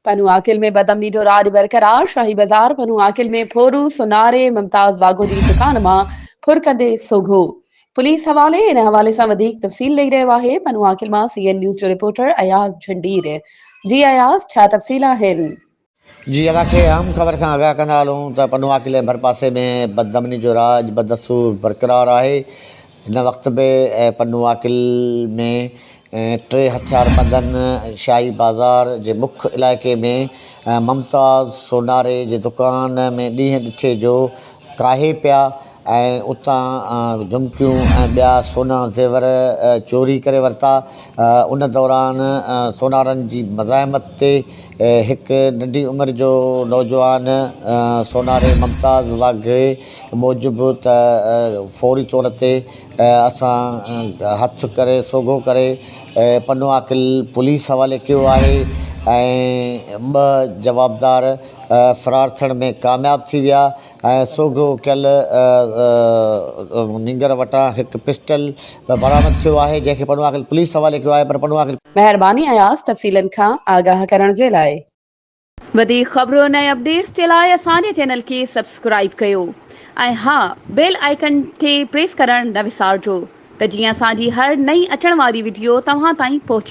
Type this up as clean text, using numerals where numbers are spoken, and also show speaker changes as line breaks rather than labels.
پنوعاقل ۾ بدامني جو راڄ برقرار، شاهي بازار پنوعاقل ۾ ڦورو سوناري ممتاز باگو جي دڪان مان ڦر ڪندي سوگهو پوليس حوالي، ان حوالي سان وڌيڪ تفصيل ڏئي رهيو آهي پنوعاقل مان سي اين نيوز جو رپورٽر اياز جهنڊير، جي اياز ڇا تفصيل آهن؟
جي اوهان کي اهم خبر کان آگاهه ڪندا هلون ته پنوعاقل ۽ ڀرپاسي ۾ بدامني جو راڄ بدستور برقرار آهي هن وقت به پنوعاقل ۾ ٽي هٿياربندن شاهي بازار جي مک علائقي ۾ ممتاز سوناري جي دڪان ۾ ڏينهن ڏٺي جو ڪاهي پيا ۽ اتان جهمڪيون ۽ ٻيا سونا زيور چوري ڪري ورتا. ان دوران سونارن جي مزاحمت تي هڪ ننڍي عمر جو نوجوان سوناري ممتاز واگهي موجب ته فوري طور تي اسان هٿ ڪري سوگهو ڪري پنوعاقل پوليس حوالي ڪيو آهي ۽ ٻه جوابدار فرار ٿيڻ ۾ ڪامياب ٿي ويا ۽ سوگهو ڪيل نينگر وٽان هڪ پسٽل به برآمد ٿيو آهي جنهن کي پنوعاقل پوليس حوالي ڪيو آهي پر پنوعاقل
مهرباني اياز تفصيلن کان آگاهه ڪرڻ جي لاء. وڌيڪ خبرن ۽ اپڊيٽس جي لاء اسان جي چينل کي سبسڪرائيب ڪيو ۽ ها بيل آئيڪن کي پريس ڪرڻ نه وسارجو ته جيئن اسان جي هر نئين اچڻ واري وڊيو توهان تائين پهچي.